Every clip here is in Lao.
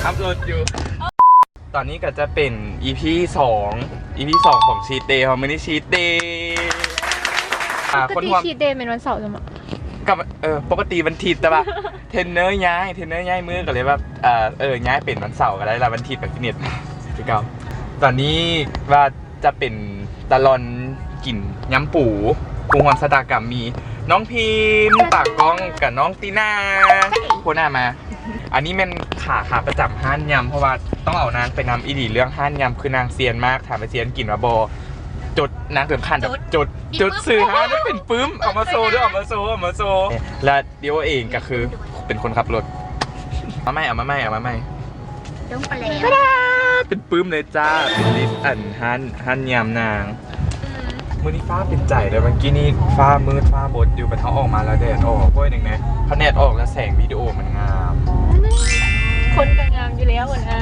ອັບໂຫຼດຢູ່. ຕອນນີ້ກໍຈະເປັນ ອີພີ ສອງ ອີພີ ສອງ ຂອງ Cheat Day ເຮົາ ມື້ນີ້ Cheat Day ອ່າ ຄົນຮ່ວມ Cheat Day ແມ່ນວັນເສົາຊັ້ນບໍ? ກໍ ເອີ ປົກກະຕິວັນທິດ ແຕ່ວ່າເທຣນເນີຍ້າຍ ເທຣນເນີຍ້າຍມື້ ກໍເລີຍແບບ ເອີ ເອີ ຍ້າຍເປັນວັນເສົາກໍໄດ້ລະ ວັນທິດກໍຄືເນັດຄືເກົ່າ. ຕອນນີ້ວ່າຈະເປັນຕະຫຼອນກິນຍຳປູ ຜູ້ຮ່ວມຊະຕາກຳມີນ້ອງພິມ ຕາກ້ອງ ກັບນ້ອງຕີນາ ໂຄໜ້າມາ. ອັນນີ້ແມ່ນຂາ ຂາປະຈຳຮ້ານຍຳ ເພາະວ່າຕ້ອງເອົານາງໄປນຳອີ່ຫຼີ ເລື່ອງຮ້ານຍຳ ຄືນາງຊຽນມາກ ຖາມວ່າຊຽນກິນວ່າບໍ່ ຈົດ ນາງເຖິງຂັ້ນແບບຈົດ ຈົດຊື່ຮ້ານ ມັນເປັນປຶ້ມ ເອົາມາໂຊເດີ້ ເອົາມາໂຊ ເອົາມາໂຊ. ແລະ ດີໂອເອງກໍຄືເປັນຄົນຂັບລົດ. ເອົາມາໃໝ່ ເອົາມາໃໝ່ ເອົາມາໃໝ່. ລົງໄປແລ້ວ ຕາດາ ເປັນປຶ້ມເລີຍຈ້າ ເປັນລິດອັນຮ້ານ ຮ້ານຍຳນາງ. ອືມ ມື້ນີ້ຟ້າເປັນໃຈເດີ້ ເມື່ອກີ້ນີ້ຟ້າມືດຟ້າບົດຢູ່ ບັດເຮົາອອກມາແລ້ວແດດອອກ. ໂອ້ຍ ໜຶ່ງແນ່ ຄັນແດດອອກແລ້ວແສງວິດີໂອມັນງາມ. ຄົນກໍງາມຢູ່ແລ້ວຫັ້ນນະ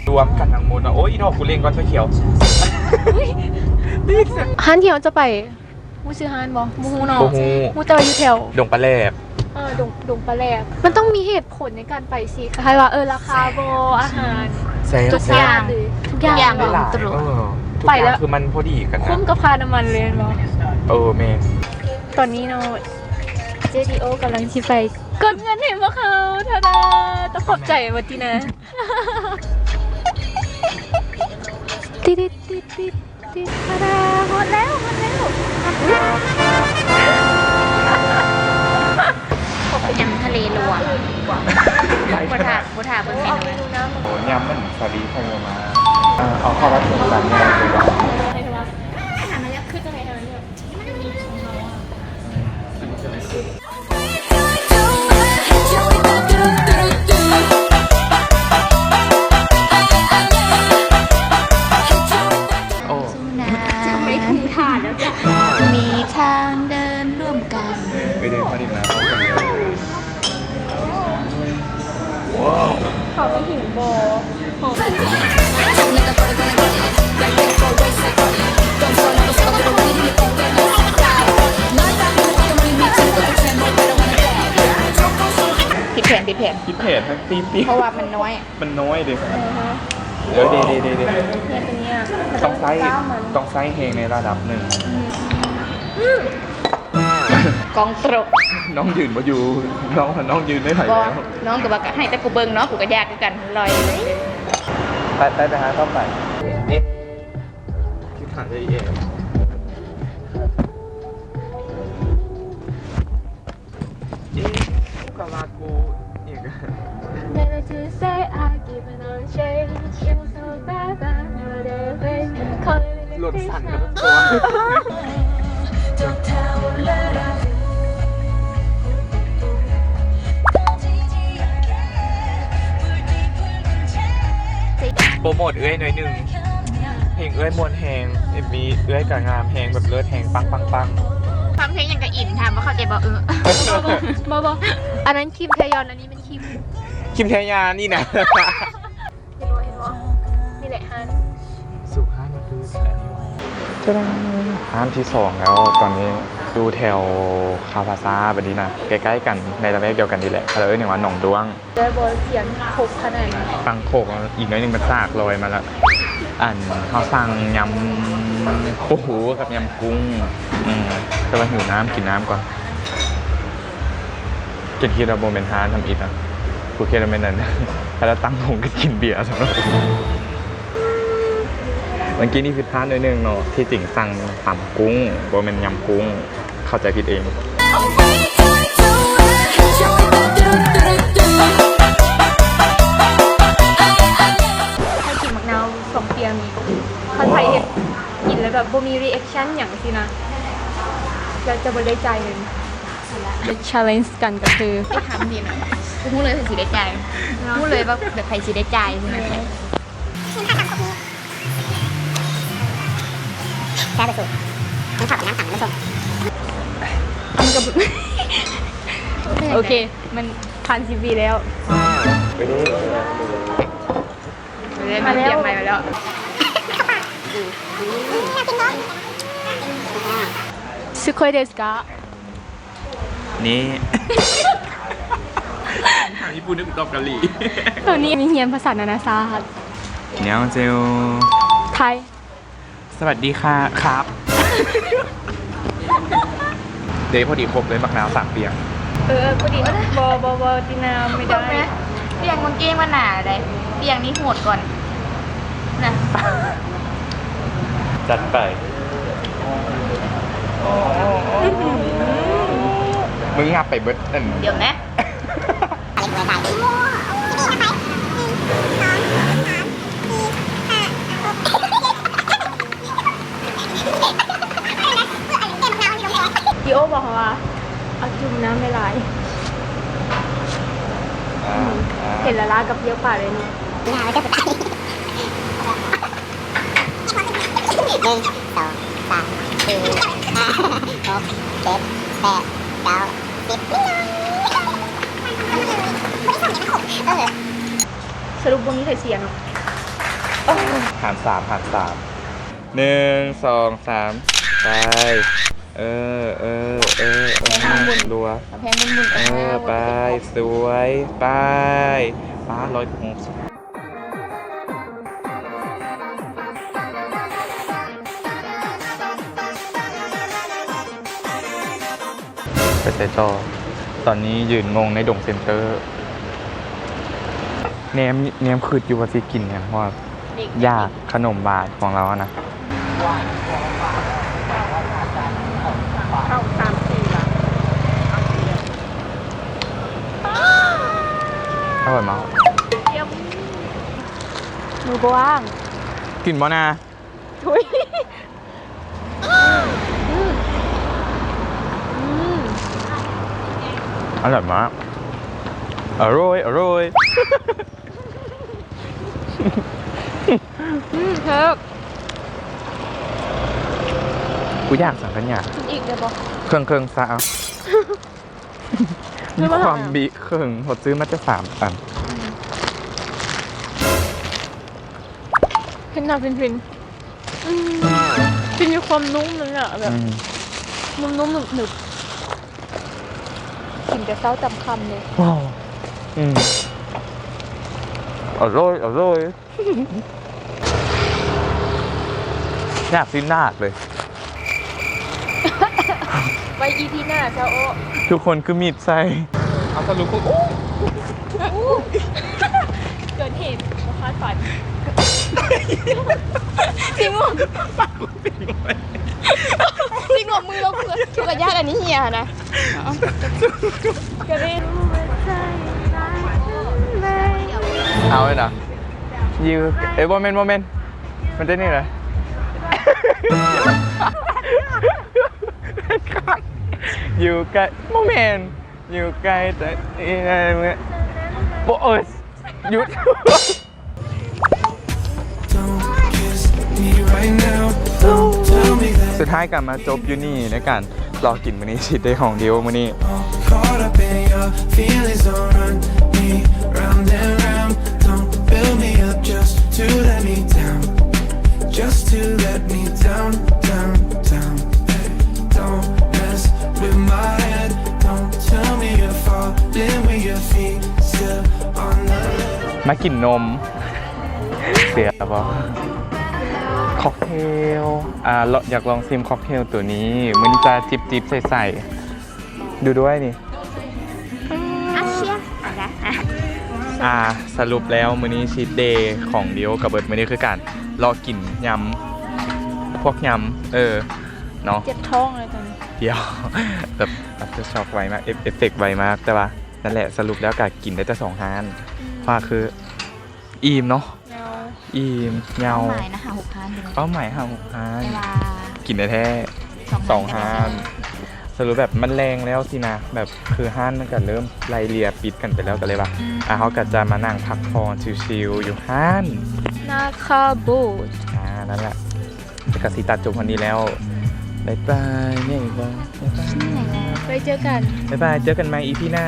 ລວມກັນທັງໝົດນະ. ໂອ້ຍ ອີດອກ ກູເລັ່ງກ່ອນໄຟຂຽວ. ຮ້ານທີ່ເຮົາຈະໄປ ຮູ້ຊື່ຮ້ານບໍ່? ບໍ່ຮູ້ເນາະ. ບໍ່ຮູ້. ຮູ້ແຕ່ວ່າຢູ່ແຖວດົງປາແຫຼບ. ເອີ ດົງ ດົງປາແຫຼບ. ມັນຕ້ອງມີເຫດຜົນໃນການໄປຊິ ຄ້າຍໆວ່າ ເອີ ລາຄາບໍ່ ອາຫານ ແຊງ ທຸກຢ່າງ ແຊງ ເລີຍ ທຸກຢ່າງ ທຸກຢ່າງ ເອີ ທຸກຢ່າງ ໄປແລ້ວ ຄືມັນພໍດີກັນນະ ຄຸ້ມກັບຄ່ານ້ຳມັນເລີຍແມ່ນບໍ່? ເອີ ແມ່ນ. ຕອນນີ້ເນາະ ເຈດີໂອກຳລັງຊິໄປກົດເງິນໃຫ້ພວກເຮົາ. ທາດາ ຕ້ອງຂອບໃຈບໍ່ຕິນະ? ຕິດໆໆໆ ທາດາ ຮອດແລ້ວ ຮອດແລ້ວ. ຍຳທະເລລວມ. ບໍ່ຖ້າ ບໍ່ຖ້າເບິ່ງເມນູ. ໂອ້ ຍຳມັນສາລີໃສ່ມາ. ເອົາເຂົ້າມາເຖິງສາມຢ່າງ. ໂອ້ ມີທາງເດີນຮ່ວມກັນ. ໄປເດີນມາດິນນາ ວ້າວ ເຂົາໄປເຫັນບໍ່? ຜິດແຜນ ຜິດແຜນ ຜິດແຜນ ຕີ ຕີ ເພາະວ່າມັນນ້ອຍ ມັນນ້ອຍເດ້. ເອີ ເດ້ ເດ້ ເດ້ ເດ້ ຕ້ອງໃຊ້ ຕ້ອງໃຊ້ແຮງໃນລະດັບໜຶ່ງ. ອືມ ກ້ອງໂຕະ ນ້ອງຢືນບໍ່ຢູ່ ນ້ອງ ນ້ອງຢືນໄດ້ໃຜແລ້ວ? ນ້ອງກໍວ່າ ກໍໃຫ້ແຕ່ກູເບິ່ງເນາະ ກູກໍຢາກຄືກັນ. ລອຍ ໄປ ໄປ ໄປຫາຕໍ່ໄປ. ເອ ຄືຖາມໄດ້ອີກແອ. ເອ ກູກໍວ່າກູອີກ. ລົດສັ່ນເບິດຕົວ. ໂປຣໂມດເອື້ອຍໜ້ອຍໜຶ່ງ. ເພງເອື້ອຍມ່ວນແຮງ ເອັມວີເອື້ອຍກໍງາມແຮງ ແບບເລີດແຮງ ປັງໆໆ. ຟັງເພງຫຍັງກໍອິນ ຖາມວ່າເຂົ້າໃຈບໍ່? ເອີ ບໍ່ ບໍ່ ບໍ່ ບໍ່ ອັນນັ້ນຄິມແທຍອນ ອັນນີ້ແມ່ນຄິມ ຄິມແທຍອນນີ້ນະ. ເຫັນບໍ່ ເຫັນບໍ່ ນີ້ແຫຼະຮ້ານ ສູ່ຮ້ານຄື ຕະດາ ຮ້ານທີສອງແລ້ວ. ຕອນນີ້ຢູ່ແຖວຄາວພາຊາບັດນີ້ນະ ໃກ້ໆກັນ ໃນລະແວກດຽວກັນນີ້ແຫຼະ. ເຂົາເອີ້ນຫຍັງວ່າ ໜອງດ້ວງ. ແລ້ວບໍ່ສຽງຄົກຂະໜາດນັ້ນ ຟັງໂຄກ ອີກໜ້ອຍໜຶ່ງມັນສາກລອຍມາລະ. ອັນ ເຮົາສັ່ງຍຳປູກັບຍຳກຸ້ງ. ອືມ ແຕ່ວ່າຫິວນ້ຳ ກິນນ້ຳກ່ອນ. ຄິດ ຄິດວ່າບໍ່ແມ່ນຮ້ານທຳອິດນະ ກູຄິດວ່າແມ່ນອັນ ຖ້າລະຕັ້ງວົງກໍກິນເບຍຊັ້ນເນາະ. ເມື່ອກີ້ນີ້ຜິດພາດໜ້ອຍໜຶ່ງເນາະ ທີ່ຈິງສັ່ງຕຳກຸ້ງ ບໍ່ແມ່ນຍຳກຸ້ງ. ເຂົ້າໃຈຜິດເອງ. ໃຫ້ກິນໝາກນາວສອງປ່ຽງນີ້ ຄັນໃຜເຮັດກິນແລ້ວແບບບໍ່ມີຣີແອັກຊັນຫຍັງຊີ້ນະ ແລ້ວຈະບໍ່ໄດ້ຈ່າຍເງິນ. ແລະ challenge ກັນກໍຄື ຖາມດີນະ ກູຮູ້ເລີຍໃຜຊິໄດ້ຈ່າຍ ຮູ້ເລີຍວ່າແບບໃຜຊິໄດ້ຈ່າຍ. ແຊບໄປສຸດ ມັນເຂົ້າກັບນ້ຳສັງເລີຍ ມັນກໍ ໂອເຄ ມັນຜ່ານສິບວິແລ້ວ. ມາແລ້ວ ຕຽມໃໝ່ມາແລ້ວ. ສະໂກຍເດສກາ ນີ້. ຍີ່ປຸ່ນ ຫຼື ຕອບເກົາຫຼີ? ຕອນນີ້ມີຮຽນພາສານານາຊາດ. ອັນຍອງເຊໂອ. ໄທ. ສະຫວັດດີຄ່າ ຄັບ. ເດ້ ພໍດີຄົບເລີຍ ບັກນາວສາມປ່ຽງ. ເອີ ພໍດີ. ບໍ່ ບໍ່ ບໍ່ ຕິນາ ໄມ່ໄດ້. ປ່ຽງກາງເກງມັນໜາໄດ໋. ປ່ຽງນີ້ໂຫດກ່ອນນະ. ຈັດໄປ. ມຶງຫຍັບໄປເບິດອັນ. ດຽວນະ. ດີໂອບອກເຮົາວ່າ ເອົາຈຸ່ມນ້ຳຫຼາຍໆ. ອືມ ເຫັນລາລາກັບເຢ້ຽວປາເລີຍນີ້. ໜຶ່ງ ສອງ ສາມ ສີ່ ຫ້າ ຫົກ ເຈັດ ແປດ ເກົ້າ ສິບ. ສະຫຼຸບບໍ່ມີໃຜເສຍເນາະ. ຫານສາມ ຫານສາມ. ໜຶ່ງ ສອງ ສາມ ໄປ. ເອີ ເອີ ເອີ ເອີ ລົວ. ເອີ ໄປ. ສວຍ. ໄປ. ປາດ ຮ້ອຍຫົກ. ໄປໃສຕໍ່? ຕອນນີ້ຢືນງົງໃນດົງເຊັນເຕີ. ແນມ ແນມຄຶດຢູ່ວ່າຊິກິນຫຍັງ ເພາະວ່າຢາກຂະໜົມຫວານຂອງລາວຫັ້ນນະ. ເຂົ້າສາມສີ່ລະ. ອະຮ່ອຍມາກ. ມືບໍ່ວ່າງ. ກິນບໍ່ນາ? ທຸຍ. ອືມ ອືມ ອະຮ່ອຍມາກ. ອະຮ່ອຍ ອະຮ່ອຍ. ອືມ ແຊບ. ກູຢາກສັງຂະຫຍາ. ກິນອີກໄດ້ບໍ່? ເຄິ່ງໆ ຊະເອົາ. ມີຄວາມບິເຄິ່ງ ເຮົາຊື້ມາແຕ່ສາມອັນ. ອືມ ເຫັນໜ້າຟິນໆ. ອືມ ຊິມີຄວາມນຸ້ມນັ້ນແຫຼະ ແບບ ອືມ ນຸ້ມໆ ໜຶບໆ. ກິນແຕ່ເຊົ້າຈຳຄ່ຳເລີຍ. ວ້າວ. ອືມ ອະຮ່ອຍ ອະຮ່ອຍ. ຢາກຊິໜາກເລີຍ. ໄວ້ອີພີໜ້າຊະໂອ. ທຸກຄົນຄືມີດໃສ່. ເອົາສະຫຼຸບ ໂອ້ ເກີດເຫດບໍ່ຄາດຝັນ. ຊິງວມ ຊິງວມມືລົງ ຄືກະຢ້ານອັນນີ້ເຫຍນະ. ກະເດ້ ເອົາເລີຍນະ. ຢູ່ ເອີຍ ບໍ່ແມ່ນ ບໍ່ແມ່ນ ມັນຈະນີ້ລະ. ຢູ່ໃກ້ ບໍ່ແມ່ນ ຢູ່ໃກ້ແຕ່ ບໍ່ ເອີຍ ຢຸດ. ສຸດທ້າຍກໍມາຈົບຢູ່ນີ້ໃນການ ລໍກິນມື້ນີ້ ຊີດເດຂອງດິວມື້ນີ້. Caught up in your feelings, don't run me round and round. Don't build me up just to let me down, just to let me down, down, down. Don't mess with my head, don't tell me you're falling with your feet still on the ledge. ມາກິນນົມ. ເສຍບໍ່? ຄອກເທວ ອ່າ ຢາກລອງຊິມຄອກເທວໂຕນີ້. ມື້ນີ້ຈະຈິບໆ ໃສ່ໆ ດູດ້ວຍນີ້. ອາ ອ່າ ສະຫຼຸບແລ້ວ ມື້ນີ້ຊີດເດຂອງດິວກະເບິດມື້ນີ້ຄືການເລາະກິນຍຳ ພວກຍຳ ເອີ ເນາະ. ເຈັບທ້ອງເລີຍຕອນນີ້. ດຽວ ແບບ after shock ໄວມາກ ເອຟເຟັກໄວມາກ ແຕ່ວ່າ ນັ້ນແຫຼະ ສະຫຼຸບແລ້ວກະກິນໄດ້ແຕ່ສອງຮ້ານ. ອືມ ເພາະວ່າຄືອີ່ມເນາະ. ເຫງົາ ອີ່ມ ເຫງົາ. ເປົ້າໝາຍນະ ຫ້າຫົກຮ້ານຢູ່ເລີຍ. ເປົ້າໝາຍຫ້າຫົກຮ້ານ ແຕ່ວ່າ ກິນໄດ້ແທ້ສອງຮ້ານ. ສອງຮ້ານ ສະຫຼຸບແບບມັນແລງແລ້ວຊີ້ນະ ແບບຄືຮ້ານມັນກະເລີ່ມໄລ່ເລຍປິດກັນໄປແລ້ວ ກະເລີຍວ່າ ອືມ ອ່າ ເຮົາກະຈະມານັ່ງພັກຜ່ອນຊິວໆ ຢູ່ຮ້ານນາຄາບູດ. ອ່າ ນັ້ນແຫຼະ. ແລ້ວກະຊິຕັດຈົບຮອດນີ້ແລ້ວ. ບາຍບາຍ. ມີຫຍັງອີກບໍ່? ບາຍບາຍ. ໄວ້ເຈີກັນ. ບາຍບາຍ. ເຈີກັນໃໝ່ອີພີໜ້າ.